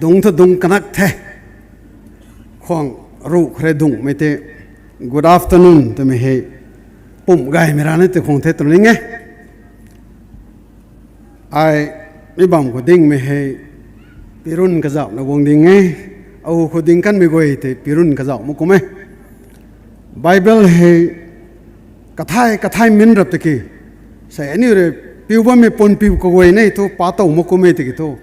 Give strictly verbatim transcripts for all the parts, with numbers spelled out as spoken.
Dungc thu dungc kanak the. Khwang ruh khare dungcmei tei good afternoon twmei hei pumh gaymei rana tei khwang the twna ning e. Ai mi bam khou dingmei hei pirun kazauhna guang ding e. Au khou ding kanmei guay tei pirun kazauh mak kum e. Bible hei kathai kathai min rap tiki, sei aniu rui piu bammei pun piu kaguay nei thu pa tow mak kum e tiki thu,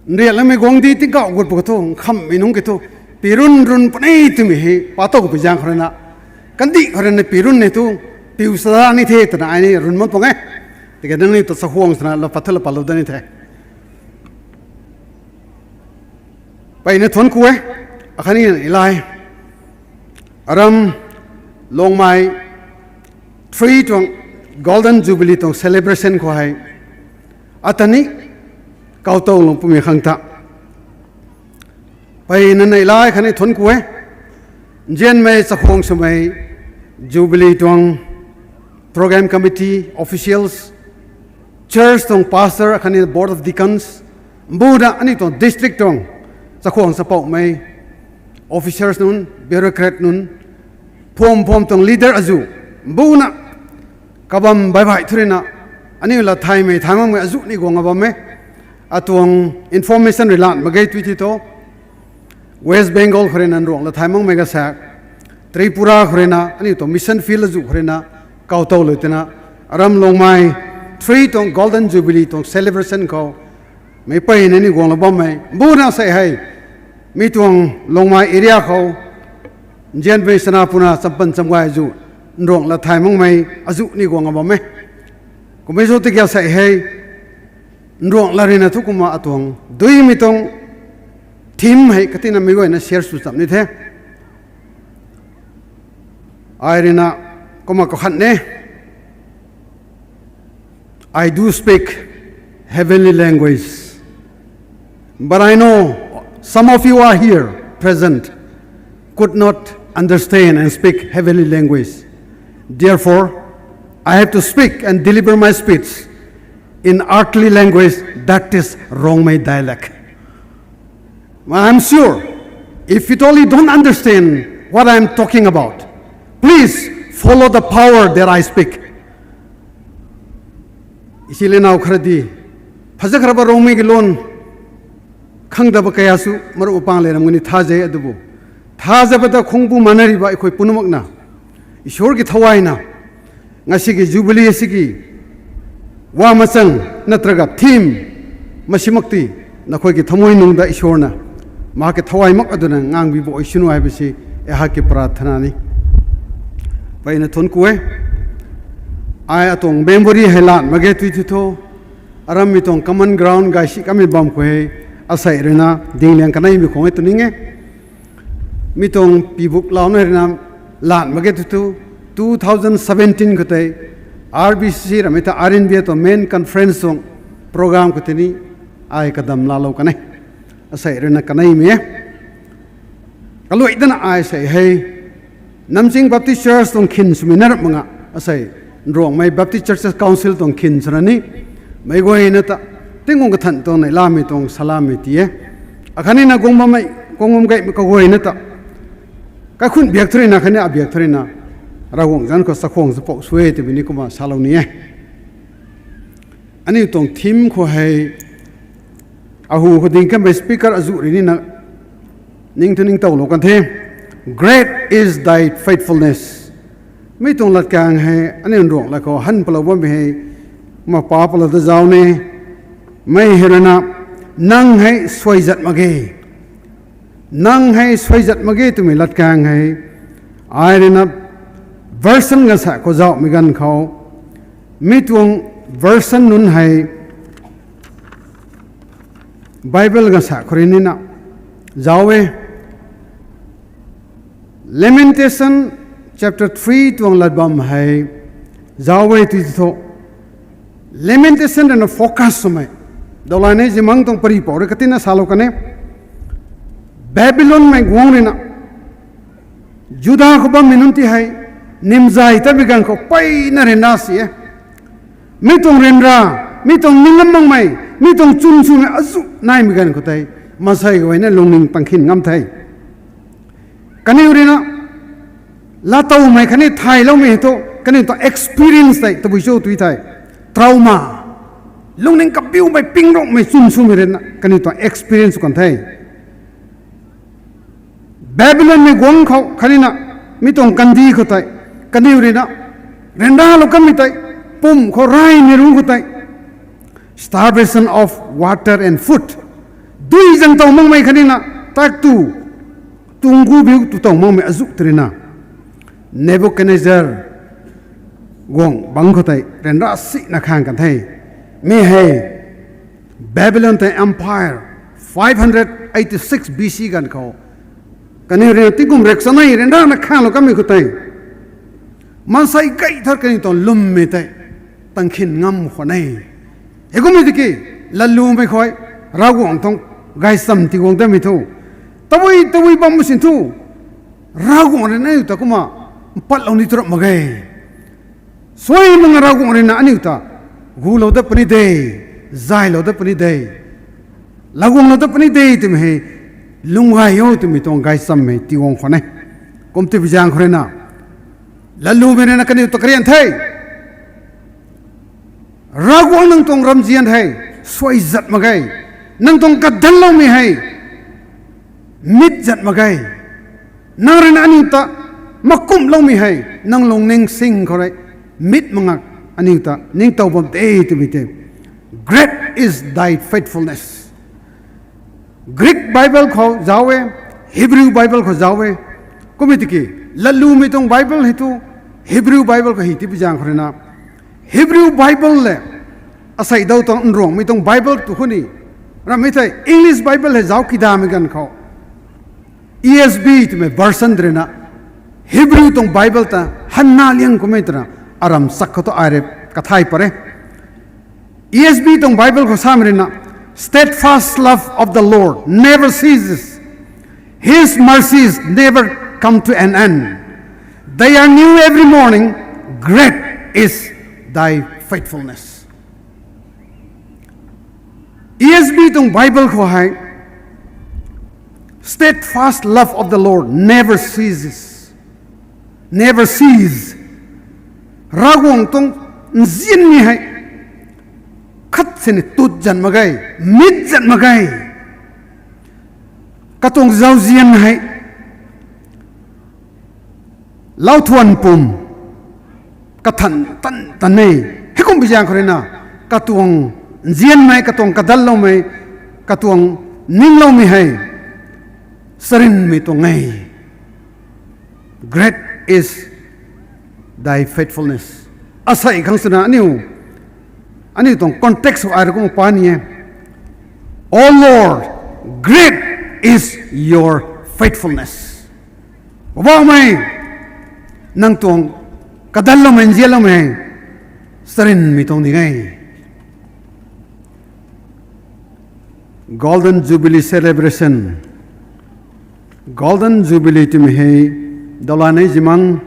nrialamei guangcdic tingkauh gut pw ka thu, nkhamhmei nungc ki thu, pirun run puni twmei hei pa tow pi zaeng khou rui na, kandih khou rui na pirun nei thu, piu sada ni the twna ai ni run mak tuang e. Tiki nangniw ta chakhwang swna la pat thu la patlou dat ni the. Peyna thuanc ku e, akhatni nai lai. Aram Longmai three tuang Golden Jubilee tuang celebration khou hei, ata ni kawtow lung pumei khang ta peyna nai lai khatni thuanc ku e. Nzianmei chakhwang swmei Jubilee tuang program committee, officials, church tuang pastor akhatni board of deacons, mbuna aniu tuang district tuang chakhwang chapoumei officers nunc, bureaucrat nunc, phuam phuam tuang leader azuh, mbuna kabam baih baih thu rui na, aniu lat thaymei thay makmei azuh ni guang a bam e. Atuang information rui lan mak ge tui ti thu, West Bengal khou rui na nruang lat thay makmei kasaek, Tripura khou rui na aniu tuang mission field azuh khou rui na kawtow lou tina, Aram Longmai three tuang Golden Jubilee tuang celebration khou meic peyna ni guanglou bammei mbuna sei hei, mi tuang Longmai area khou nzianmei sana puna champan chamgay azuh, nruang lat thay makmei azuh ni guang a bam e. Kummei zo tiki sei hei, nruang lat rui na thu kumna atuang duimei tuang theme hei katina meic guayna share sw cham ni the. Ai rui na kumna kakhat ne, I do speak heavenly language, but I know some of you are here present could not understand and speak heavenly language. Therefore, I have to speak and deliver my speech in earthly language, that is Rongmei dialect. I am sure, if at all you don't understand what I am talking about, please follow the power that I speak. Isi le nau khara di, phazak khara ba Rongmei ki lon khangdaba kaya sw maruh pang le ram nguni tha zai adubu. Tha zaba ta khungbu mana ri ba ikhoi punumakna, Ishwar ki thawayna, ngasi ki Jubilee si ki wa machang natraga theme masi mak ti, nakhoi ki thamui nung da Ishwar na, ma ki thaway mak aduna ngang bi bo isunu ai bisi, e ha ki prathana ni. Peyna thun ku e, ai atuang memory hei lan mak ge tui thu tho, aram mi tuang common ground gay si kamei bam khou hei, asei rui na, dingliang kanei mi khong e tuning e. Mi tuang pibuk lau na rui na, lan mak ge thu thu, two thousand seventeen khou tei, R B C C ramei ta R N B A tuang main conference tuang program khou tei ni, ai kadam laalou kan e. Asei rui na kanei mi e. Kaluai dana ai sei hei, Namching Baptist Church tuang khin swmei na rap mak nga, asei, Nruangmei Baptist Churches Council tuang khin swna ni, meic guayna ta, tingkung kathan tuang nei lamei tuang salam mei ti e. Akhatni na guang bammei, guang bam gaymei kaguayna ta, kaikhun biak thurina, akhatni abiak thurina, Ravguangc zanc khou chakhwang chapow sw e twmei ni kumna salou ni e. Aniu tuang theme khou hei, ahu khou ding kanmei speaker azuh rui ni na, ning thu ningtowlou kan the. Great is thy faithfulness. Mi tuang latkaeng hei, aniu Nruangmei lat khou han palou bammei hei, ma pa palou da zauc ne, mei hei rui na, nang hei suaizat mak ge. Nang hei suaizat mak ge twmei latkaeng hei, ai rui na version ganv sa khou zauhmei ganv khou, mi tuang version nunc hei, Bible ganv sa khou rui ni na, zauc e. Lamentation chapter three tuang lat bam hei, zauc e tui thu, Lamentation rui na focus swmei, dawlai nei zimang tuang pari pou rui katina salou kan e. Babylonmei guangc rui na, Juda khou bammei nunc ti hei, nimzay tatmei ganv khou peyna ryanra si e. Mi tuang ryanra, mi tuang ning ngam makmei, mi tuang chwn swmei azuh naimei ganv khou tei, Maansei guayna lungning tangkhin ngam the. Kaniw ruina, laatowmei khatni thayloumei thu, kaniw tuang experience tei tabui cho tw thei. Trauma. Lungning kabiumei, pingrongmei chwn swmei ruina, kaniw tuang experience kan the. Babylonmei guangc khou khatni na, mi tuang kandih khou tei, kaniw ruina, ryanralou kanmei tei, pum khou raymei ruc khou tei, starvation of water and food. Dui zang tow makmei khatni na, tak tu, tuang gu biu tu tow makmei azuh tei ruina, Nebuchadnezzar guangc bangc khou tei ryanra sina khang kan the. Mi hei, Babylon tei empire, five hundred eighty-six B C ganv khou, kaniw ruina tingkum rek chanei ryanrana khanglou kanmei khou tei, maansei gay thar kaniw tuang lwmmei tei tangkhin ngam khwan e. Heikumhmei tiki, latlumei khou, Ravguangc tuang gaychamv tiguang datmei thu, tabui tabui bam sin thu, Ravguangc ruina aniu ta kumna mpatlou ni tu rap mak ge. Suai mak nga Ravguangc ruina aniu ta gulou dat puni de, zaylou dat puni de, laguanglou dat puni de twmei hei, lung gay o twmei tuang gaychamv hei tiguang khwan e. Kum tibi zaeng khou ruina, latlumei ruina kaniw ta karian the. Ravguangc, nang tuang ramzian hei suai zat mak ge. Nang tuang kadanloumei hei mit zat mak ge. Nang ruina aniu ta makumhloumei hei nang lungning sing khou rui mit mak nga, aniu ta ningtow bam de twmei tei. Great is thy faithfulness. Greek Bible khou zauc e, Hebrew Bible khou zauc e. Kumhmei tiki, latlumei tuang Bible hei thu, Hebrew Bible khou hei tibi zaeng khou ruina, Hebrew Bible le, asei daw tuang Nruangmei tuang Bible tu khou ni, ramhmei thei English Bible hei zauc kidamei ganv khou, E S V twmei version tei ruina, Hebrew tuang Bible ta hanna liang kummei twna, aram sak khou tu ai rui kathay pat e. E S V tuang Bible khou samei ruina, Steadfast love of the Lord never ceases. His mercies never come to an end. They are new every morning. Great is thy faithfulness. E S V tuang Bible khou hei, Steadfast love of the Lord never ceases. Never cease. Ravguangc tuang nzianmei hei khat sini tut zat mak ge, mit zat mak ge. Katuang zauzian hei lauthuan pum kathan tan tan e. Heikumbi zaeng khou ruina, katuang nzianmei, katuang kadanloumei, katuang ningloumei hei charynmei tuang e. Great is thy faithfulness. Asei khang swna aniu, aniu tuang context khou ai rui kumna pa ni e. O Lord, great is your faithfulness. Poubauhmei, nang tuang kadanloumei, nzianloumei hei charynmei tuang ding e. Golden Jubilee Celebration. Golden Jubilee twmei hei, dawla nei zimang,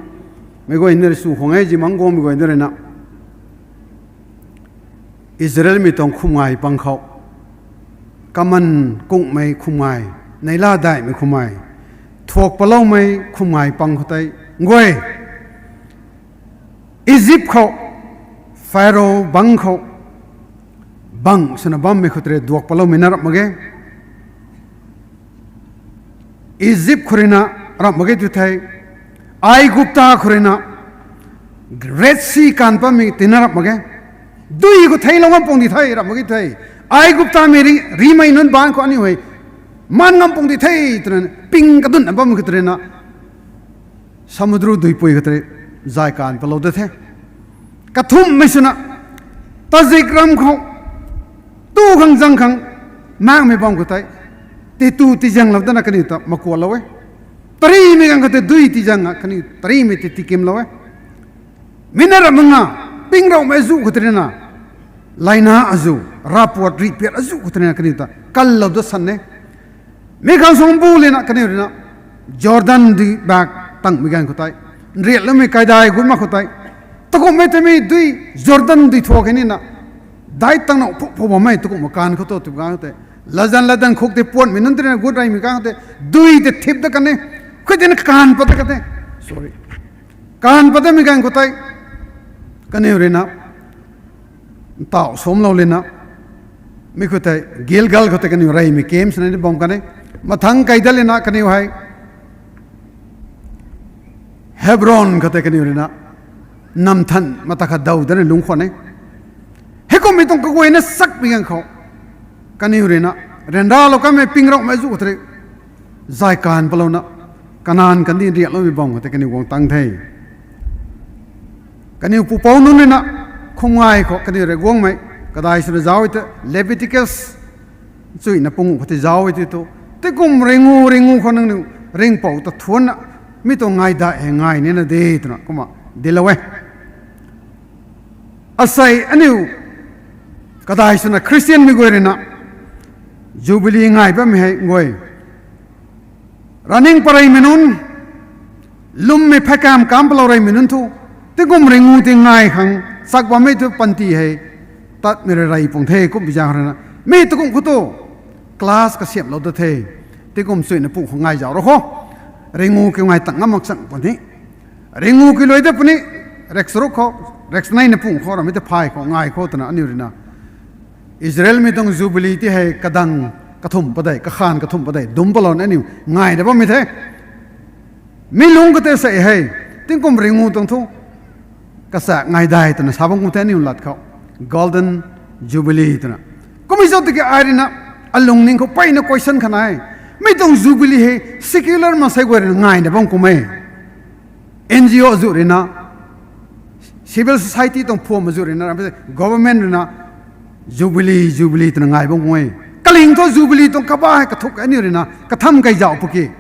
mei guay ni rui sw khwang e, zimang guangmei guay ni ruina, Israelmei tuang khumngai pang khou, kaman kunghmei khumngai, neihla daihmei khumngai, thuak paloumei khumngai pang khou tei guay, Egypt khou, Pharaoh bangc khou, bangc swna bammei khou tei rui duak paloumei na rap mak ge. Egypt khou ruina rap mak ge tu thei, Aigupta khou ruina Red Sea kan pammei tina rap mak ge. Dui khou theilou ngam pung di the rap mak ge thei, Aiguptamei ri, rimei nunc baanc khou aniu hei maan ngam pung di the twna ping kadunna bammei khou tei ruina samudru duipui khou tei rui zay kan palou da the. Kathumhmei swna, tazik ram khou, tu khang zang khang, makmei bam khou tei, titu tizaenglou dana kaniw ta makualou e. Tarimei ganv khou tei dui tizaeng a kaniw tarimei tei tikimlou e. Mi na rap mak nga, pingrouhmei azuh khou tei ruina, laina azuh, ravpuat rihpiat azuh khou tei ruina kaniw ta kallou da san e. Mi khang sungbu lina kaniw ruina, Jordan dui bak tangmei ganv khou tei, nriatloumei kaidai gut mak khou tei, takumhmei tei mi dui, Jordan dui thuak hei nina, dai tangna phu phu bammei takumhmei kan khou tu tw ganv khou tei, Latzan latdanv khuk tei puanmei nunc tei rui na gut reymei kang tei, dui tei thip dat kan e. Khui tei na kaanv pat dat kan e. Sorry. Kaanv pat datmei ganv khou tei, kaniw rui na, ntauh sumlou lana, mi khou tei, Gilgal khou tei kaniw reymei camp sini bam kan e. Mathangc kei dat lana kaniw hei Hebron khou tei kaniw rui na, namthan mata khat daw dat ni lungc khwan e. Heikummei tuang kaguayna sakpui ganv khou, kaniw rui na, ryanralou kanmei ping raumei zu khou tei, zay kaanv patlouna, Kanan kandih riakloumei bam khou tei kaniw guang tang the. Kaniw pupouc nunc rui na, khum ngai khou kaniw rui guangmei, kadai swna zauc e tei, Leviticus, chuina pung khou tei zauc e tei thu, tingkum ringngu ringngu khou nangniw ringhpouc ta thuanna, mi tuang ngai dai hei ngai nina de twna kumna dinclou e. Asei aniu, kadai swna Khristianmei guay rui na, Jubilee ngai bammei hei guay, running pareymei nunc, lwmmei phaikam kamv palou reymei nunc thu, tingkum ringngu tei ngai khang chak bammei thu panty hei, tatmei rey rey pung the kumbi zaeng rui na, mi tukum khou tu, class kasiamhlou dat the, tingkum chuina pung khou ngai zauc ru khou, ringngu kiu ngai tang ngam mak chang puni. Ringngu kiu lui dat puni, rek charuk khou, rek chaneina pung khou ramei tei phay khou ngai khou twna aniu rui na, Israelmei tuang Jubilee tei hei kadang kathumh padeih, kakhan kathumh padeih dumc palouna aniu ngaina bammei the. Mi lungc khou tei sei hei, tingkum ringngu tuang thu, kasa ngai dai twna sa bam kum the aniu lat khou, Golden Jubilee twna. Kummei zauc tiki ai rui na, alungning khou peyna question khat nai e. Mi tuang Jubilee hei secular maansei guay rui na ngaina bam kum e. N G O zu rui na, civil society tuang phuam zu rui na, ramei tei government rui na, Jubilee, Jubilee twna ngai bam kum e. Kaling thu Jubilee tuang kaba hei kathuk aniu rui na, katham kei zauc pwki.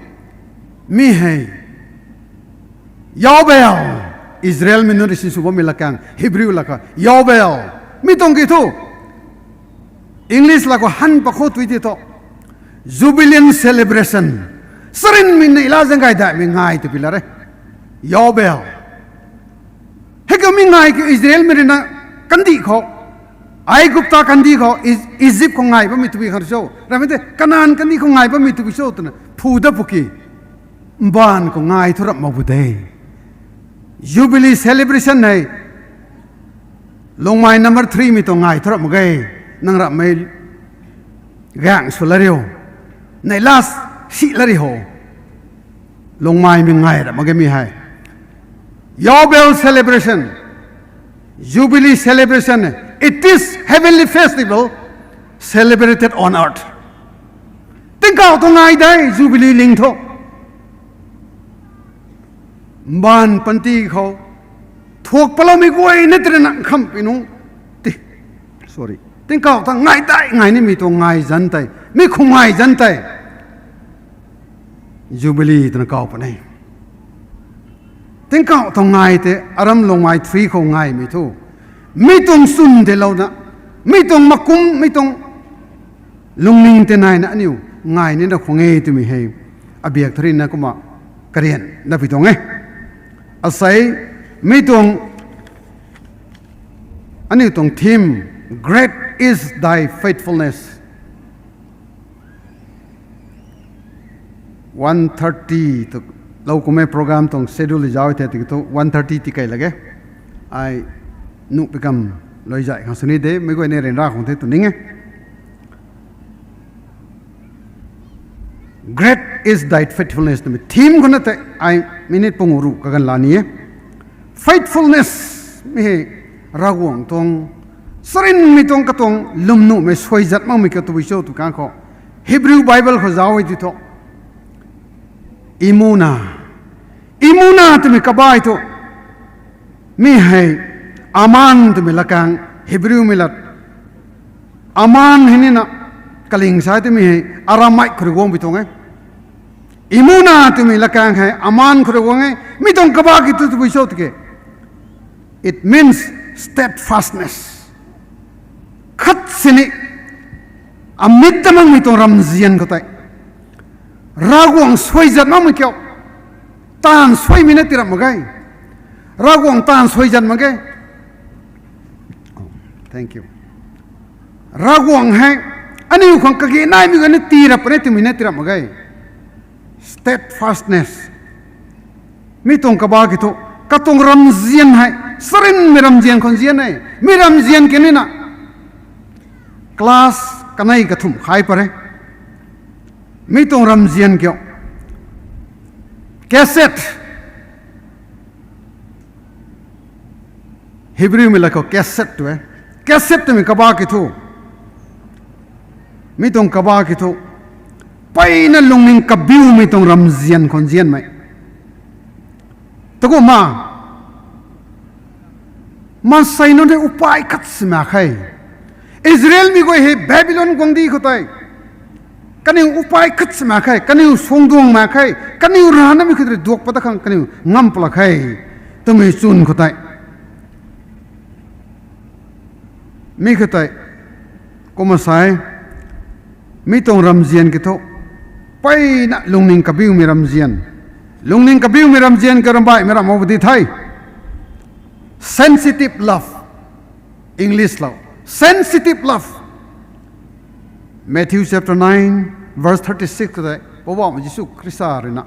Mi hei, Yobel, Israelmei nunc rui sinsw bammei latkaeng, Hebrew lat khou, Yobel. Mi tuang ki thu, English lat khou han pa khou tui ti thu, Jubilean celebration. Charynmei neihla zaeng gay daihmei ngai twpui lat e. Yobel. Heikumhmei ngai kiu Israelmei rui na kandih khou, Aigupta kandih khou, E-, Egypt khou ngai bammei twpui khang cho, ramei tei Kanan kandih khou ngai bammei twpui cho twna phu dat pwki. Mbaanv khou ngai thu ramh mak bu de. Jubilee celebration hei, Lungmei number three mei tuang ngai thu ramh mak ge. Nang ramhmei gaeng sw la riu. Neihla si la ri ho. Lungmeimei ngai ramh mak ge mi hei. Yobel celebration, Jubilee celebration, it is heavenly festival celebrated on earth. Tingkauh tuang ngai de, Jubilee ling thu. Mbaanv panty khou, thuak paloumei guay na tei na nkhamhpui nunc, ti, sorry, tingkauh tuang ngai dai ngai nimei tuang ngai zanc tei, mi khum ngai zanc tei, Jubilee twna kau puni. Tingkauh tuang ngai tei, aram Lungmei three khou ngaimei thu, mi tuang chwn tei louna, mi tuang makum, mi tuang lungning tei naina aniu ngai nina khwan e twmei hei, abiak thu rina kumna karian napui tuang e. Asei, mi tuang, aniu tuang theme, Great is thy faithfulness. One thirty tu lou kummei program tuang schedule zauc the tiki thu one thirty tikei lak ge. Ai nuh pi kam lui zai khang sw ni de, meic guay ni ryanra khang the tw ning e. Great is thy faithfulness twmei theme khou na tei ai minute pung ruh kaganv la ni e. Faithfulness mi hei Ravguangc tuang, charynmei tuang katuang lwmnuhmei suaizat makmei kiu tabui cho tw kang khou, Hebrew Bible khou zauc e ti thu, emuna, emuna twmei kabai thu, mi hei aman twmei latkaeng, Hebrewmei lat, aman hei nina kaling sa twmei hei Aramaic khou rui guangpui tuang e. Emuna twmei latkaeng hei aman khou rui guang e. Mi tuang kaba ki thu tabui cho tiki, it means steadfastness. Khat sini, amit ta makmei tuang ramzian khou tei, Ravguangc suaizat makmei kiu, taanv suaimei na ti ramh mak ge. Ravguangc taanv suaizat mak ge. Thank you. Ravguangc hei Aniu khang kage naimei gani tii rap puni twmei na tii rap mak ge. Steadfastness. Mi tuang kaba ki thu, katuang ramzian hei sarinmei ramzian khou nzian e. Mi ramzian ki ni na class kanei kathumh khai pat e. Mi tuang ramzian kiu, kesed. Hebrew mei la khou kesed tu e. Kesed twmei kaba ki thu, mi tuang kaba ki thu, mpeyna lungning kabiumei tuang ramzian khou nzianmei. Takumna, maansei nunc hei upai khat si mak khe. Israelmei guay hei Babylon guangcdic khou tei, kaniw upai khat si mak khe, kaniw suangduang mak khe, kaniw rana mi khou tei duak pat ta khang kaniw ngam pw lak khe, twmei chwn khou tei. Mi khou tei, kumna sa e, mi tuang ramzian ki thu, mpeyna lungning kabiumei ramzian. Lungning kabiumei ramzian ka ramh baihmei ramh mak di the. Sensitive love. English lou. Sensitive love. Matthew chapter nine, verse thirty-six tei, Poubauhmei Jisu Khrista rui na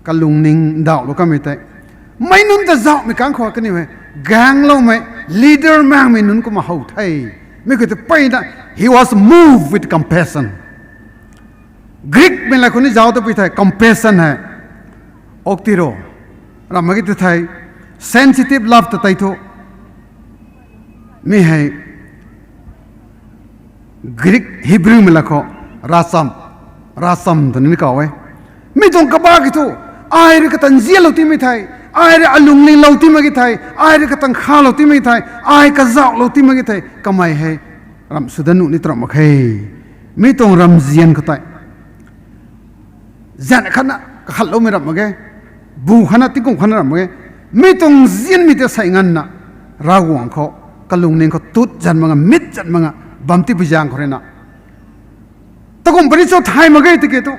kalungning ndauhlou kamei tei, meic nunc ta zauhmei kang khou kaniw hei gaengloumei, leader maengmei nunc kumna how the. Mi khou tei mpeyna, he was moved with compassion. Greek mei la khou ni zauc ta pui thei compassion hei, oktiro, ramh mak ge ti thei, sensitive love ta tei thu, mi hei Greek, Hebrew mei la khou ravcham, ravcham twna ni kaw e. Mi tuang kaba ki thu, ai rui kata nzianlou timei thei, ai rui alungninglou timei ki thei, ai rui kata nkhavlou timei thei, ai kazauhlou timei ki thei, kamei hei ramh sw dat nuh ni tw ramh mak khe. Mi tuang ramzian khou tei, zaeng khatna kakhatloumei ramh mak ge, bu khatna tingkum khatna ramh mak ge. Mi tuang nzianmei tei sei nganvna, Ravguangc khou, kalungning khou tut zan mak nga, mit zan mak nga bam tipui zaeng khou rui na, takum puni cho thay mak ge tiki thu,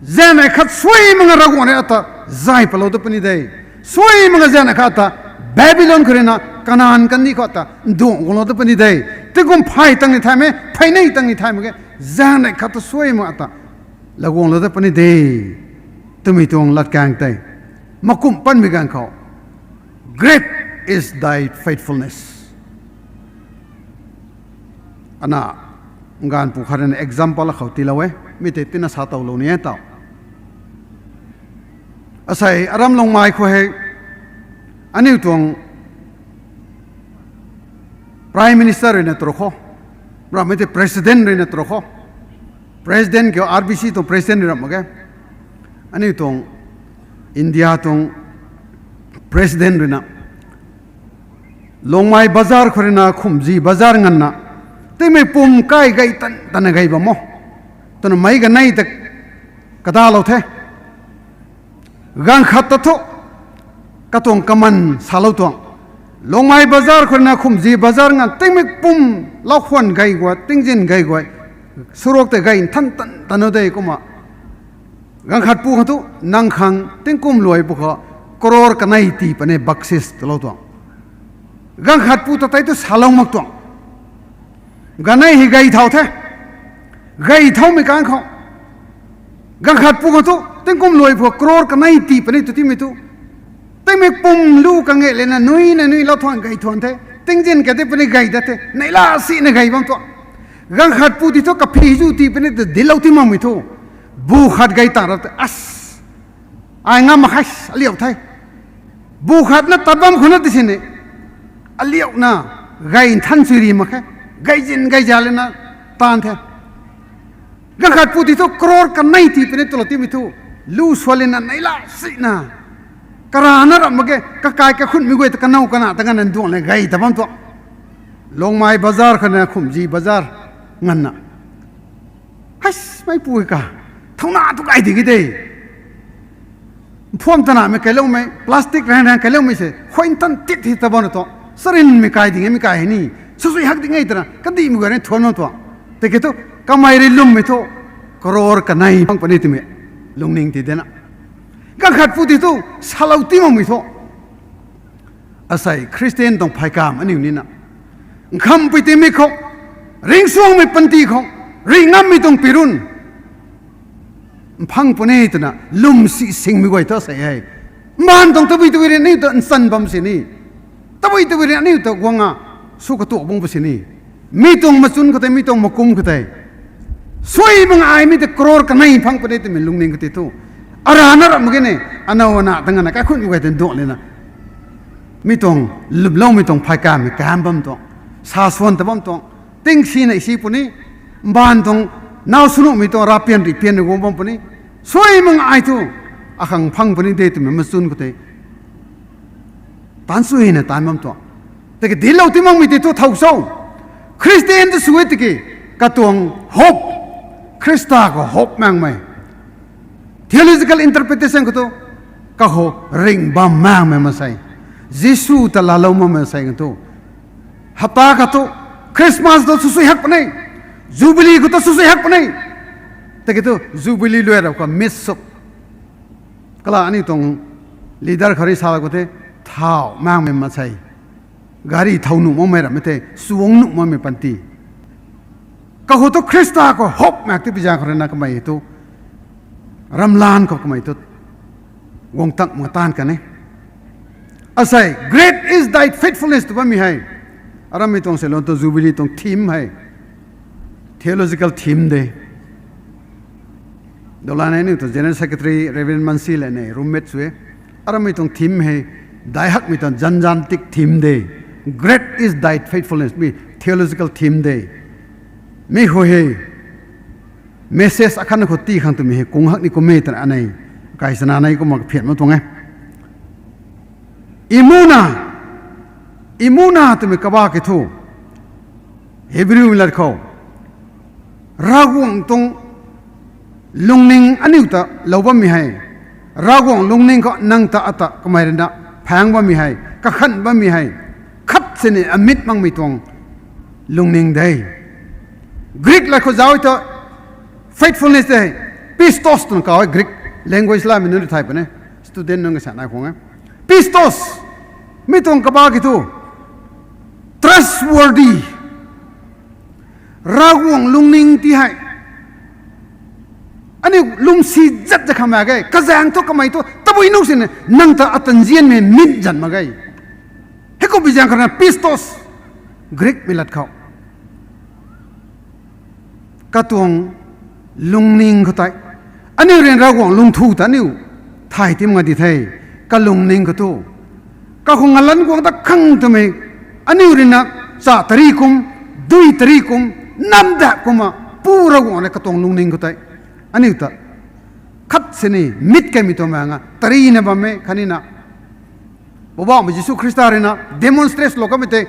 zaeng khat suai mak nga Ravguangc rui ata zay palou dat puni de. Suai mak nga zaeng khat ta Babylon khou rui na Kanan kandih khou ata nduang guanglou dat puni de. Tingkum phay tang ni thay mak, phay nei tang ni thay mak ge, zaeng khat ta suai mak ata laguanglou dat puni de, twmei tuang latkaeng tei, makumh patmei ganv khou, Great is thy faithfulness. Ana, ganv pu khat rui na example akhou tiilou e, mi tei tina sa towlou ni e taw. Asei aram Lungmei khou hei, aniu tuang Prime Minister rui na tru khou, ramhmei tei President rui na tru khou, President kiu R B C tuang President rui ramh mak ge, aniu tuang India tuang President rui na, Lungmei bazar khou rui na Khumji bazar nganvna, tingmei pum kai gay tan tana gay bam o, twna meic kanei ta kadalou the. Ganv khat ta thu, katuang kaman salou tuang, Lungmei bazar khou rui na Khumji bazar nganv tingmei pum, lau khwan gay guay, tingzin gay guay, surok tei gay nthan tan tanu de kumna. Ganv khat pu khou thu, nang khang tingkum luai pu khou, crore kanei tii puni bakshish twlou tuang. Ganv khat pu ta tei thu salou mak tuang. Ganei hei gay thau the. Gay thaumei kang khou, ganv khat pu khou thu tingkum luai pu crore kanei tii puni tw timei thu, tingmei pum lu kange lena nui na nui lau thuan gay thuan the. Tingzin kati puni gay dat the. Neihla sina gay bam tuang. Ganv khat pu ti thu kaphi zu tii puni tw dilou ti makmei thu, bu khat gay ta rap te, as, ai ngam mak khe, aliau the. Bu khatna tat bam khou na ti sini, aliauna gay nthan sui ri mak khe. Gayzin gayza lena taanv the. Ganv khat pu ti thu crore kanei tii puni twlou timei thu, lu sualina neihla sina, karana ramh mak ge, kakai kakhunmei guay ta kanow kana ta nganvna nduang le gay ta bam tuang. Lungmei bazar khou na Khumji bazar nganvna, hei, meipu ka, thauna tu gay di ki de. Mphuam tanamei kailoumei, plastic rang rang kailoumei se khuay nthan tit hei ta bam na tuang. Sarinmei kai ding e, mi kai hei ni, sasui hak ding e twna kadihmei guay rui thuan bam tuang. Tiki thu, kamei rui lwmmei thu, crore kanei bang puni twmei lungning ti dena. Ganv khat pu ti thu, salou ti makmei thu, asei Christian tuang pheykamv aniu nina, nkhampui timei khou, Ringcsuangmei panty khou, ringh ngammei tuang pirun mphang puni twna lwm si singmei guay ta sei e. Mbaanv tuang tabui tabui rui aniu ta nchan bam sini. Tabui tabui rui aniu ta guang a sw katuak bung pu sini. Mi tuang machun khoutei, mi tuang makum khoutei, suai mak ai mi ta crore kanei mphang puni twmei lungning khoutei thu, arana ram mak ge ni, anow ana ta ngana kaikhunmei guay ta nduak lena, mi tuang lwmloumei tuang phay kamei kam bam tuang, sa swan ta bam tuang, tingsi nei si puni, mbaanv tuang, naw swnuhmei tuang ravpian rihpian rui guang bam puni, suai mak ai thu, akhang phang puni de twmei machun khoutei taanc suina taanc bam tuang. Tiki dinclou ti makmei tei thu thow cho? Christian ta sw e tiki, katuang hope, Khrista khou hope makmei. Theological interpretation khou thu, kakhou ringh bam makmei mansei, Jisu ta laalou makmei mansei khou thu, hapta khat thu, Christmas ta swsui hak puni, Jubilee khou ta swsui hak puni. Tiki thu Jubilee luai rap khou mitsuk, kala aniu tuang leader khou rui salou khou the, thow makmei mansei, gari thow nuh makmei rammei the, suang nuh makmei panty. Kakhou thu Khrista khou hope mak ti pi zaeng khou rui na kamei thu ramlan khou kamei thu guang tak mak taanv kan e. Asei, Great is thy faithfulness tw bammei hei, aramei tuang se lon tu Jubilee tuang theme hei, theological theme de. Dolan e ni tu General Secretary Reverend Mansi le nei roommate sw e. Aramei tuang theme hei, dai hakmei tuang zanzan tik theme de. Great is thy faithfulness, mi theological theme de. Mi khou hei, message akhatna khou tii khang twmei hei kung hak ni kum e twna anei, kai chana nei kumna kaphian mak tuang e. Emuna, emuna twmei kaba ki thu, Hebrew lat khou, Ravguangc tuang lungning aniu ta lou bammei hei, Ravguangc lungning khou nang ta ata kamei rui na phaeng bammei hei, kakhan bammei hei, khat sini amit makmei tuang lungning de. Greek lat khou zauc ta faithfulness de, pistos twna kaw e, Greek language lamei nunc rui thay puni, student nunc kasa nai khwang e. Pistos, mi tuang kaba ki thu, trustworthy. Ravguangc lungning ti hei, aniu lwmsi zat zat khang mak ge, kazaeng thu kamei thu tabui nungc sini nang ta ata nzianmei mit zat mak ge. Heikum pi zaeng khou na pistos, Greekmei lat khou, katuang lungning khou tei, aniu rui Ravguangc lungthu ta aniu thay tim nga di the, kalungning khou thu, kakhou ngalanc guang ta khang twmei, aniu rui na cha tari kum, dui tari kum, namdak kumna, Pu Ravguangc rui katuang lungning khou tei, aniu ta khat sini mit kaimei tuang mak nga tarina bam e khatni na, Poubauhmei Jisu Khrista rui na demonstrate lou kamei tei,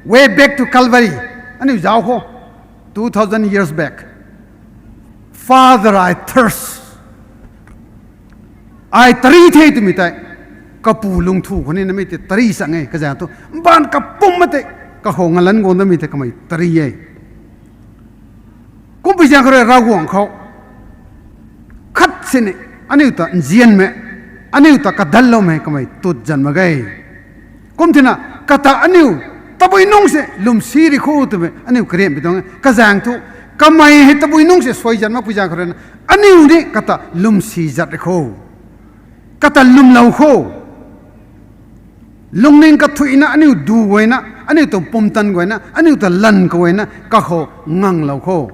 way back to Calvary, aniu zauc khou, two thousand years back, Father, I thirst. Ai tari the twmei tei, kapu lungthu khou ni namei tei tari chang e, kazaeng thu mbaanv kapwm ma tei, kakhou ngalanc guang damei tei kamei tari e. Kum pi zaeng khou rui Ravguangc khou khat sini aniu ta nzianmei, aniu ta kadanloumei kamei tut zan mak ge. Kum thina, kata aniu tabui nungc se lwmsi ri kho twmei aniu kariam pi tuang e. Kazaeng thu, kamei hei tabui nungc se suai zan mak pi zaeng khou rui na, aniu ni kata lwmsi zat ri kho, kata lwmlou kho. Lungning kathuina aniu du guayna, aniu tuang pumtan guayna, aniu ta lan kaguayna kakhou nganglou kho.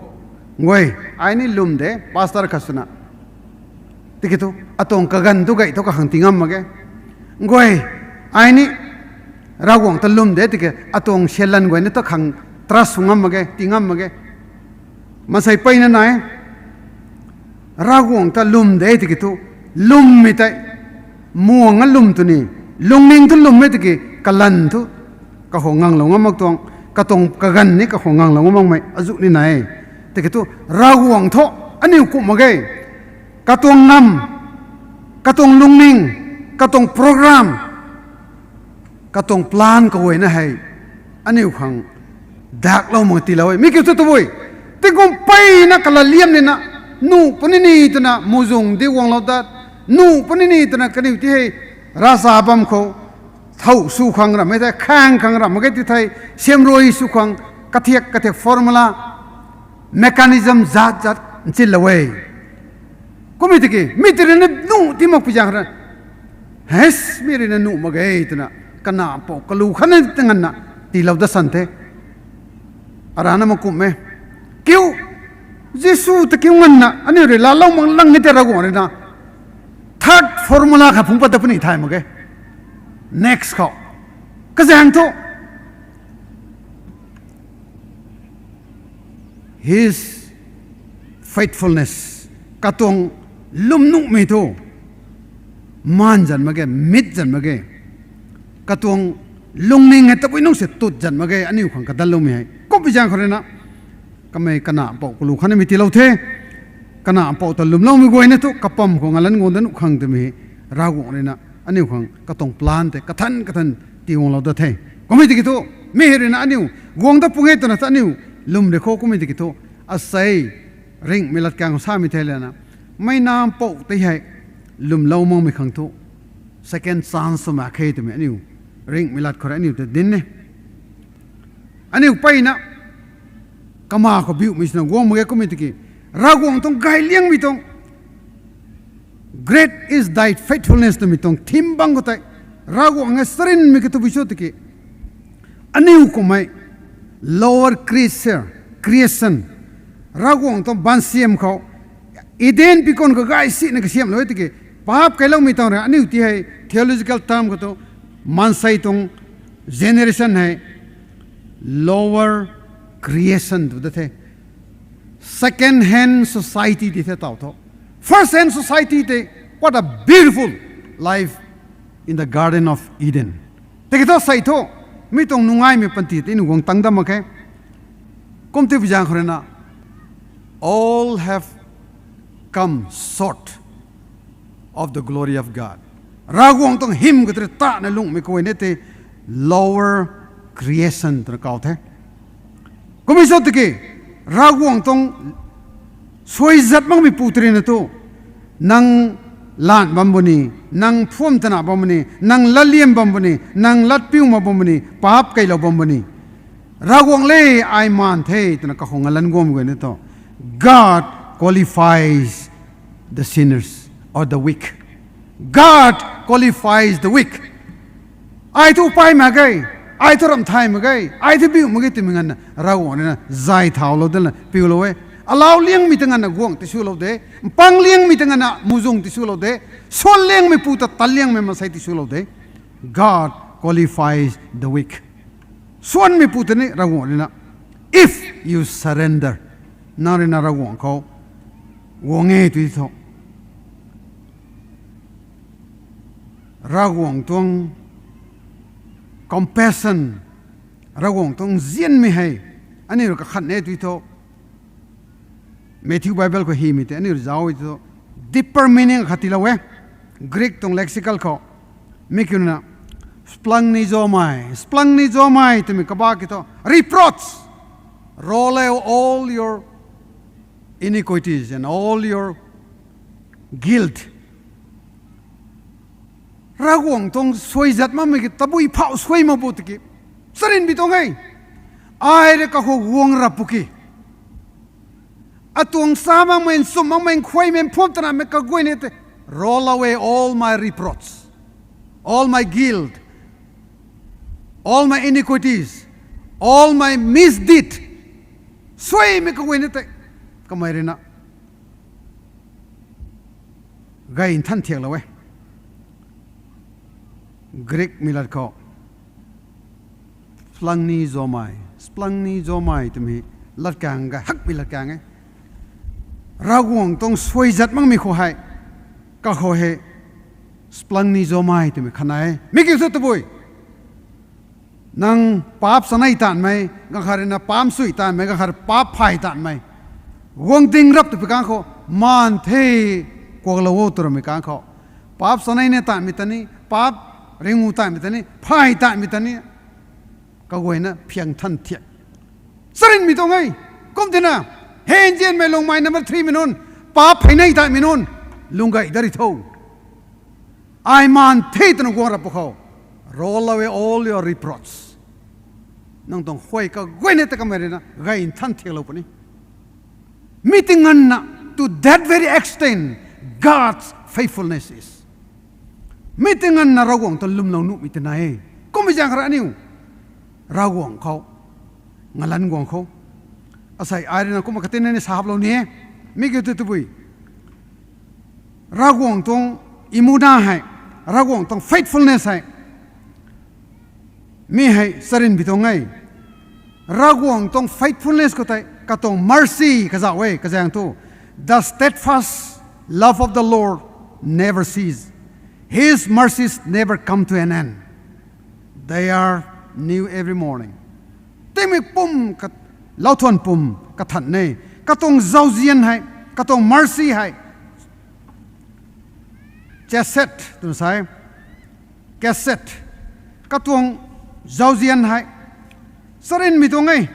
Guay, ai ni lwm de, pastor khat swna, tiki thu atuang kaganv thu gay thu kakhang tii ngam mak ge. Guay, ai ni Ravguangc ta lwm de tiki atuang syan lan guayna thu khang trust sw ngam mak ge, tii ngam mak ge. Maansei mpeyna nai, Ravguangc ta lwm de tiki thu, lwmmei tei muang a lwm tw ni, lungning thu lwm e tiki, kalan thu kakhou nganglou ngam mak tuang, katuang kaganv ni kakhou nganglou ngam makmei azuh ni nai e. Tiki thu, Ravguangc thu aniu kumh mak ge, katuang nam, katuang lungning, katuang program, katuang plan kaguayna hei aniu khang daklou mak tiilou e. Mi kiu thu tabui, tingkum mpeyna kalaliam nina, nuh puni ni twna muhzwng di guanglou dat, nuh puni ni twna kaniw ti hei ravcha bam khou thow sw khang ram e thei, khaeng khang ram mak ge ti thei, siamruai sw khang, kathiak kathiak formula, Mechanism zat zat nchinlou e. Kummei tiki mi tei rui na nuh ti makpui zaeng khou rui na, hes, mi rui na nuh mak ge twna, kana pou kalu khatni ta nganvna tiilou dat san the. Arana mak kum e. Kiu, Jisu ta kiu nganvna aniu rui laalou mak lang e tei Ravguangc rui na third formula khat phungc pat ta puni thay mak ge. Next khou, kazaeng thu, His faithfulness, katuang lwmnuhmei thu maan zan mak ge, mit zan mak ge. Katuang lungning hei tabui nungc si tut zan mak ge, aniu khang kadatloumei hei. Kummei zaeng khou rui na, kamei kana pou kalu khatni mi tiilou the. Kana pou ta lwmloumei guay na thu kapam khou ngalan guang dat nuh khang twmei hei, Ravguangc rui na aniu khang katuang plan tei kathan kathan tiiguanglou dat the. Kummei tiki thu, mi hei rui na aniu guang dat pung e twna ta aniu lwm rui khou kummei tiki thu, asei ringhmei latkaeng khou samei thei lana, meic nac pou tei hei lwmlou makmei khang thu second chance sw mak khe twmei aniu ringhmei lat khou rui aniu ta dinc e. Aniu mpeyna kama khou biuhmei swna guang mak ge kummei tiki, Ravguangc tuang gayliangmei tuang, Great is thy faithfulness twmei tuang theme bang khou tei, Ravguangc e charynmei katubui cho tiki, aniu kummei lower creature, creation, Ravguangc tuang baansiam khou, Eden pikan khou gay sina kasiamhlou e tiki, paap kailoumei tuang rui aniu ti hei theological term khou thu, maansei tuang generation hei lower creation tw dat the. Second hand society ti the taw thu. First hand society tei, what a beautiful life in the Garden of Eden. Tiki thu sei thu, mi tuang nungaimei panty tei nu guang tang dam mak khe. Kum tipui zaeng khou rui na, all have come short of the glory of God. Ravguangc tuang hym katri tana lunghmei kaguay na tei lower creation twna kaw the. Kummei cho tiki, Ravguangc tuang suaizat makmeipu tei rui na thu, nang laanh bam puni, nang phuam tana bam puni, nang latliam bam puni, nang latpiu mak bam puni, paap keylou bam puni, Ravguangc le, ai maan the twna kakhou ngalan guangmei guay na thu, God qualifies the sinners or the weak. God qualifies the weak. Ai thu pai mak ge, ai thu ramh thay mak ge, ai thu biu mak ge twmei nganvna Ravguangc rui na zay thaulou dana piulou e. Alau liangmei ta nganvna guangc tiswlou de, mpang liangmei ta nganvna muhzwng tiswlou de, suan liangmeipu ta tan liangmei maansei tiswlou de. God qualifies the weak. Suanmeipu tei ni Ravguangc rui na, if you surrender, nang rui na Ravguangc khou guang e tw thu, Ravguangc tuang compassion, Ravguangc tuang nzianmei hei aniu rui kakhan e tw thu, Matthew Bible khou hymei tei aniu rui zauc e tw thu, deeper meaning khat tiilou e. Greek tuang lexical khou, mi kiu na, splagchnizomai, splagchnizomai twmei kabah ki thu, reproach, roll away all your iniquities and all your guilt. Ravguangc tuang suaizat makmei ki tabui phauh suai mak bu tiki, charynmei tuang e. Ai rui kakhou guang rap pw ki, atuang sa makmei, nchumh makmei, nkhuaimei, mphuam tanamei kaguay ni tei, roll away all my reproach, all my guilt, all my iniquities, all my misdeed. Suaimei kaguay ni tei, kamei rui na gay nthan thiaklou e. Greekmei lat khou, splagchnizomai, splagchnizomai twmei latkaeng gay hakmei latkaeng e. Ravguangc tuang suaizat makmei khou hei, kakhou hei, splagchnizomai twmei khat nai e. Mi kiu thu tabui, nang paap chanei taanvmei, ganv khat rui na paap sui taanvmei, ganv khat rui paap phay taanvmei, guang ding rap twpui kang khou, maan the, kuaklou o tw ramei kang khou, paap chanei ni taanvmei ta ni, paap ringu taanvmei ta ni, phay taanvmei ta ni, kaguayna phiang than thiak, charynmei tuang e. Kum tina, hei nzianmei lungmei number three mei nunc, paap pheynei taanvmei nunc, lung gay dat ri tho. Ai maan the twna guang rap pw khou, roll away all your reproach. Nang tuang khuay kaguayna ta kamei rui na gay nthan thiaklou puni. Mi tinganna, to that very extent, God's faithfulness is. Mi tinganna Ravguangc ta lwmlou nuhmei tei na e. Kummei zaeng khou rui aniu Ravguangc khou ngalan guang khou, asei ai rui na kumna katinna ni sa haplou ni e. Mi kiu thu tabui Ravguangc tuang imuna hei, Ravguangc tuang faithfulness hei, mi hei charynmei tuang e. Ravguangc tuang faithfulness khou tei katuang mercy kazauh e, kazaeng thu, the steadfast love of the Lord never cease. His mercies never come to an end. They are new every morning. Tingmik pum, kat-, lauthuan pum kathan e. Katuang zauzian hei, katuang mercy hei, chesed twna sa e, chesed, katuang zauzian hei charynmei tuang e.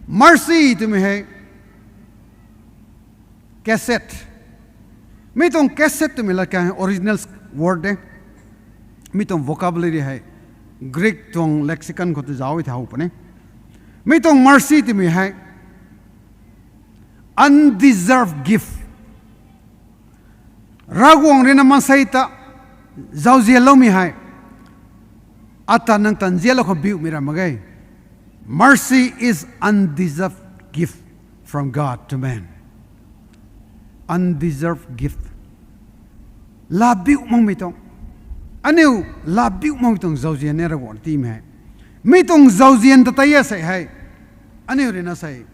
Mercy twmei hei chesed. Mi tuang chesed twmei latkaeng hei original word de. Mi tuang vocabulary hei Greek tuang lexicon khou tu zauc e thei how puni. Mi tuang mercy twmei hei undeserved gift. Ravguangc rui na maansei ta zauzianloumei hei ata nang ta nzianlou khou biumei ra mak ge. Mercy is undeserved gift from God to man. Undeserved gift. Laa biu makmei tuang, aniu laa biu makmei tuang zauzian e Ravguangc tiimei hei. Mi tuang zauzian ta tei e sei hei, aniu rui na sei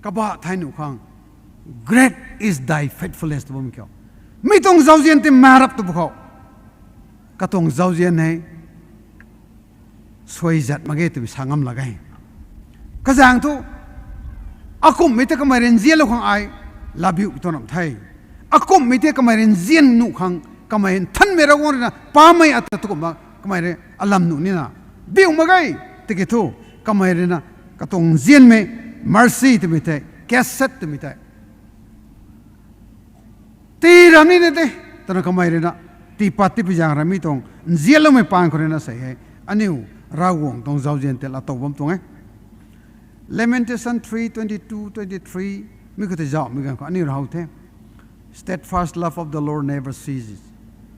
kabah thei nuh khang, Great is thy faithfulness, tw bam kiu. Mi tuang zauzian tei marap tu bu khou, katuang zauzian hei suai zat mak ge twmei sa ngam lak ge. Kazaeng thu, akumhmei tei kamei rui nzianlou khang ai laa biu tuang ram the. Akumhmei tei kamei rui nzian nuh khang kamei Nthanmei Ravguangc rui na pamei ata tu kumna kamei rui alam nuh nina biu mak ge. Tiki thu, kamei rui na katuang nzianmei, mercy twmei tei, chesed twmei tei tii ram ni na de, twna kamei rui na tiipat tipi zaeng rui mi tuang nzianloumei paan khou rui na sei hei, aniu Ravguangc tuang zauzian tei laatow bam tuang e. Lamentation three twenty-two, twenty-three, mi khou tei zauhmei ganv khou aniu rui how the. Steadfast love of the Lord never ceases.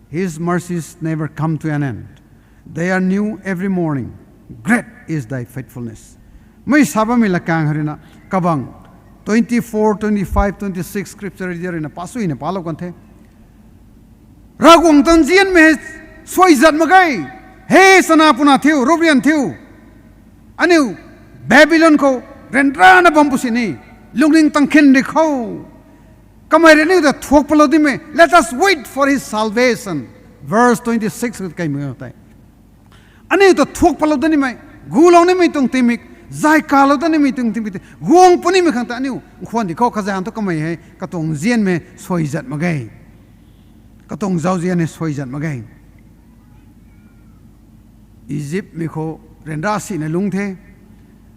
His mercies never come to an end. They are new every morning. Great is thy faithfulness. Mi sa bammei latkaeng rui na, kabang twenty-four, twenty-five, twenty-six scripture rui na pasuina palou kan the. Ravguangc tuang nzianmei hei suai zat mak ge. He sana puna thiu, ruprian thiu, aniu Babylon khou ryanrana bam pu sini, lungning tang khin di khou, kamei rui aniu ta thuak palou dimei, let us wait for his salvation. Verse twenty-six kaimei tei, aniu ta thuak palou danimei, gulou nimei tuang tingmik, zay kalou danimei tuang tingmik tei guang punimei khang ta aniu nkhwan di khou, kazaeng thu kamei hei katuang nzianmei suai zat mak ge. Katuang zauzian hei suai zat mak ge. Egyptmei khou ryanra sina lungc the.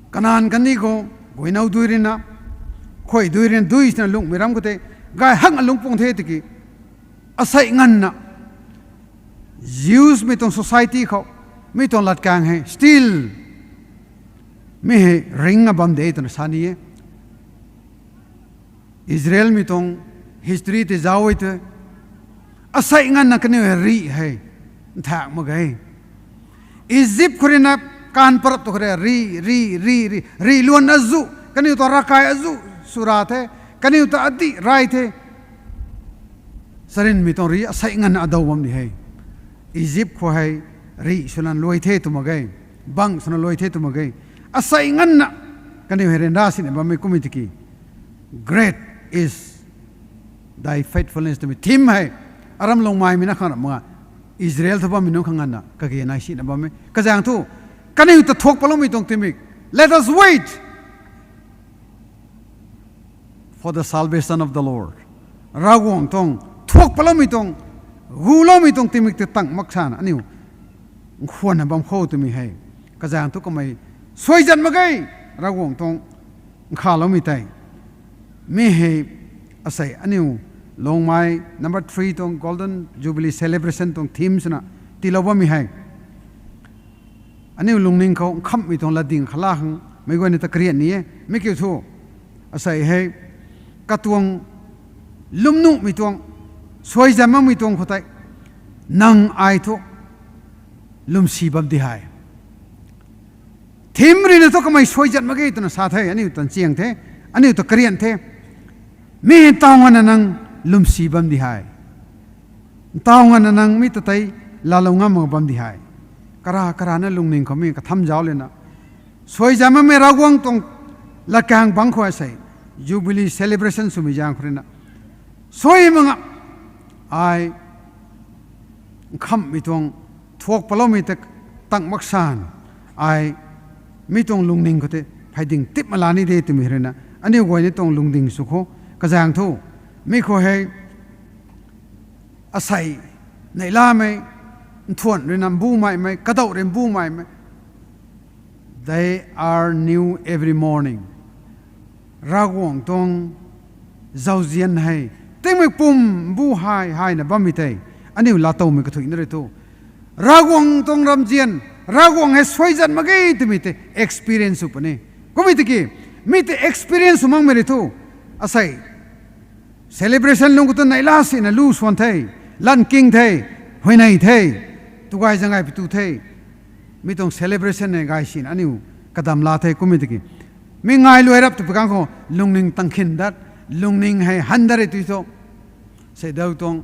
Kanan kandih khou guaynow dui rui na, khuay dui rui na dui sina lungcmei ram khou tei gay hakna lungc pung the tiki, asei nganvna Jewsmei tuang society khou, mi tuang latkaeng hei still mi hei ringna bam de twna sa ni e. Israelmei tuang history tei zauc e tei, asei nganvna kaniw hei rih hei nthak mak ge. Egypt khou rui na kaanv parap tu khou rui rih, rih, rih, rih, rih luan azuh, kaniw tuang ravkai azuh sw ra the, kaniw ta adih rai the. Charynmei tuang rih asei nganvna adaw bam di hei. Egypt khou hei rih swna luai the tw mak ge, bang swna luai the tw mak ge. Asei nganvna kaniw hei ryanra sina bammei kummei tiki, Great is thy faithfulness twmei theme hei, aram lungmaimei na khang ra mak nga, Israel thu bammei nunc khang nganvna kage nai sina bam e. Kazaeng thu, kaniw ta thuak paloumei tuang tingmik, let us wait for the salvation of the Lord. Ravguangc tuang thuak paloumei tuang, guloumei tuang tingmik tei tang mak sana aniu nkhwanna bam khou twmei hei, kazaeng thu kamei suai zat mak ge. Ravguangc tuang nkhaloumei tei, mi hei asei aniu lungmai number three tuang Golden Jubilee celebration tuang theme swna tiilou bammei hei, aniu lungning khou nkhamhmei tuang latding khala khang meic guayna ta karian ni e. Mi kiu thu, asei hei katuang lwmnuhmei tuang, suaizan makmei tuang khou tei, nang ai thu lwmsi bam di hei. Thim ruina thu kamei suaizan mak ge twna sa the, aniu ta nchiang the, aniu ta karian the. Mi ntaw nganvna nang lwmsi bam di hei. Ntaw nganvna nang mi ta tei laalou ngam mak bam di hei. Kara karana lungning khou mi katham zauc lana, suaizan makmei Ravguangc tuang latkaeng bangc khou asei, Jubilee celebration swmei zaeng khou ruina, suai mak nga, ai nkhamhmei tuang thuak paloumei ta tang mak san, ai mi tuang lungning khou tei pheyding tip mak la ni de twmei ruina, aniu guay ni tuang lungding sw khou, kazaeng thu, mi khou hei, asei, neihlamei, nthuan ruina mbu maimei, kadauh rui mbu maimei, they are new every morning. Ravguangc tuang zauzian hei, tingmik pum mbu hei, hei na bammei tei, aniu laatowmei kathuicna rui thu, Ravguangc tuang ramzian, Ravguangc hei suaizan mak ge twmei tei experience sw puni. Kummei tiki, mi tei experience sw makmei rui thu, asei, celebration lung khou tu neihla sina lu swan the, lan king the, huayney the, tu gay zang gay pi tu the, mi tuang celebration hei gay sina aniu kadam la the kummei tiki. Mi ngai luai rap tw pi kang khou lungning tang khin dat, lungning hei han dat re tui thu. Seidau tuang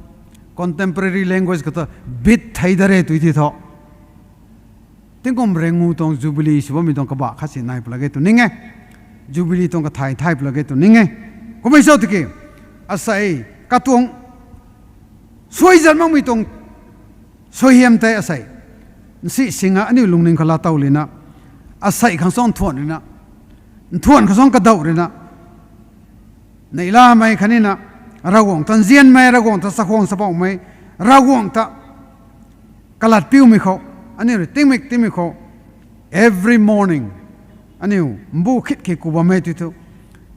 contemporary language khou tu beat thei dat re tui ti thu. Tingkum ringu tuang Jubilee sw bammei tuang kabah khat si nai pw lak ge tw ning e. Jubilee tuang kathai thai pw lak ge tw ning e. Kummei cho tiki, asei, katuang suaizan makmei tuang suaihiam tei asei, nsi singa aniu lungning khou laatow lana, asei khang suang nthuan ruina, nthuan khang suang kadauh ruina, neihlamei khatnina, Ravguangc ta nzianmei, Ravguangc ta chakhwang chapoumei, Ravguangc ta kalat piumei khou, aniu rui tingmik tingmik khou, every morning, aniu mbu khit khe ku bammei tui thu,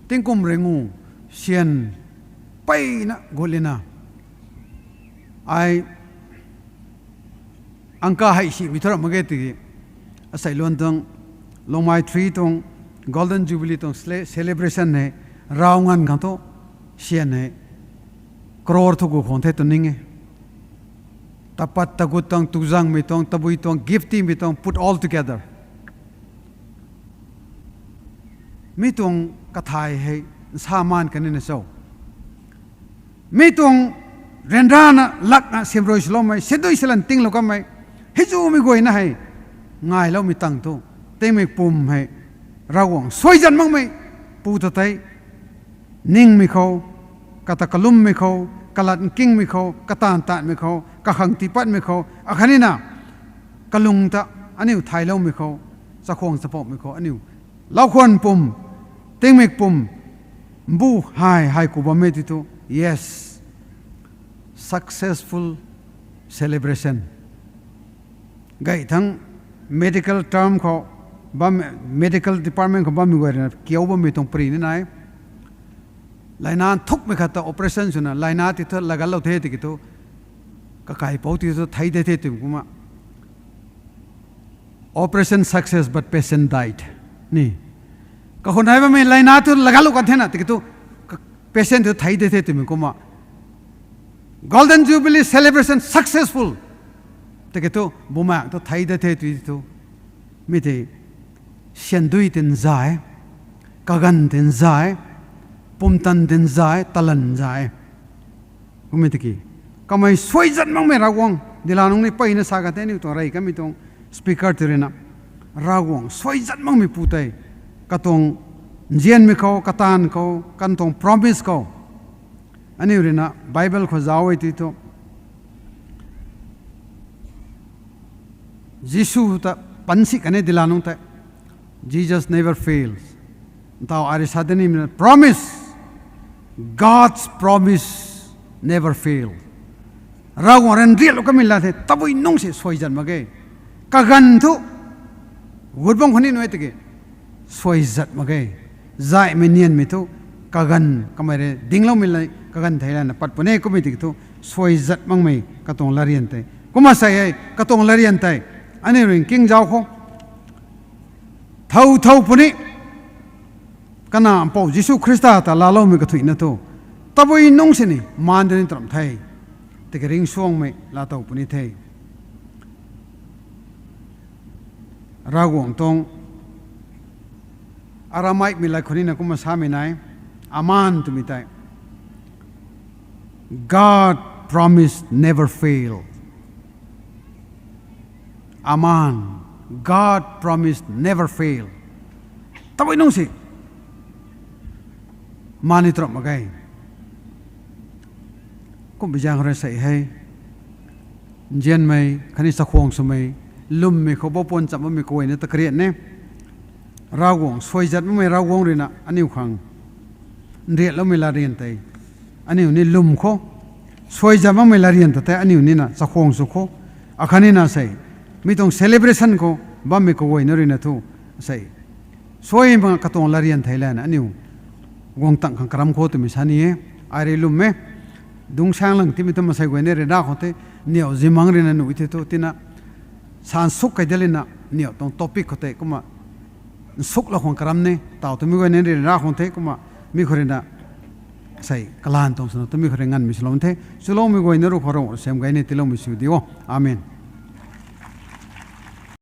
tingkum ringu, syan, peyna gut lana, ai angka hei simei thu ram mak ge tiki, asei luan tuang, Longmai three tuang, Golden Jubilee tuang cele-, celebration hei, rav nganv khang thu, syan hei, crore thu gu khwang the tw ning e. Tapat tagut tuang, tuzangmei tuang, tabui tuang, gift tiimei tuang, put all together. Mi tuang kathai hei, nsa maan kanina cho. Mi tuang ryanrana lakna simrui swloumei, sitdui silan tinglou kanmei, hei zumei guayna hei, ngailoumei tang thu, tingmik pum hei, Ravguangc suaizan makmei, pu ta tei, ningmei khou, kata kalummei khou, kalat nkingmei khou, kataanv taanmei khou, kakhang tiipatmei khou, akhatnina, kalung ta, aniu thailoumei khou, chakhwang chapoumei khou, aniu, laukhwan pum, tingmik pum, mbu hei, hei ku bammei tui thu, yes, successful celebration. Gay thang medical term khou, bam, medical department khou bammei guay ruina kiu bammei tuang pari ni nai. Laina nthukmei khat ta operation swna, laina ti thu lagatlou the tiki thu, kakaipouc ti thu thei de the twmei kumna. Operation success but patient died. Ni. Kakhou nai bammei laina thu lagatlou kan thena tiki thu, ka-, patient thu thei de the twmei kumna. Golden Jubilee celebration successful. Tiki thu, bumaeng thu thei de the tui thu. Mi tei, syan dui tin zay, kaganv tin zay, pumtan tin zay, talan zay. Kummei tiki, kamei suaizat makmei Ravguangc, dila nungc ni peyna sa ka the aniu tuang rey kamei tuang speaker tei ruina. Ravguangc suaizat makmei pu tei, katuang nzianmei khou, kataanv khou, katuang promise khou. Aniu ruina Bible khou zauc e tui thu. Jisu ta pansi kan e dila nungc tei. Jesus never fails. Ntaw ai rui sa de nimei promise. God's promise never fail. Ravguangc rui nriatlou kamei lat hei tabui nungc si suaizat mak ge. Kaganv thu, gut bam khou ni nai tiki, suaizat mak ge. Zaymei nianmei thu, kaganv kamei rui dingloumei lei, kaganv thei lana pat puni kummei tiki thu, suaizat makmei katuang latryan tei. Kumna sa e, katuang latryan tei. Aniu rui nkingzauc khou. Thow thow puni. Kanac Mpouh Jisu Khrista ta laaloumei kathuicna thu, tabui nungc sini maan dani taram the. Tiki ringcsuangmei laatow puni the. Ravguangc tuang Aramaimei lat khou nina kumna samei nai, amen twmei tei, God promise never fail. Amen. God promise never fail. Tabui nungc si maan ni taram mak ge. Kumbi zaeng rui sei hei, nzianmei khatni chakhwang swmei, lwmmei khou baupuan cham bammei kaguayna ta karian e. Ravguangc suaizat makmei Ravguangc ruina aniu khang nriatloumei latryan tei aniu ni lwm khou, suaizat makmei latryan ta tei aniu nina chakhwang sw khou, akhatnina sei, mi tuang celebration khou bammei kaguayna ruina thu, sei, suai mak katuang latryan thei lana aniu guang tang khang karam khou twmei sa ni e. Ai rui lwm e. Dungcsaenglang timei ta masei guayna ryanra khou the, niw zimang ruina nuh the thu tina, san suk kai dalina niw tuang topic khou tei kumna nsuklou khang karam ni taw twmei guayna ryanra khou the kumna, mi khou ruina sei kalan tuang swna twmei khou rui nganvmei swlou the. Chuloumei guayna ru khou Ravguangc rui sam gay ni tiiloumei sw di o. Amen.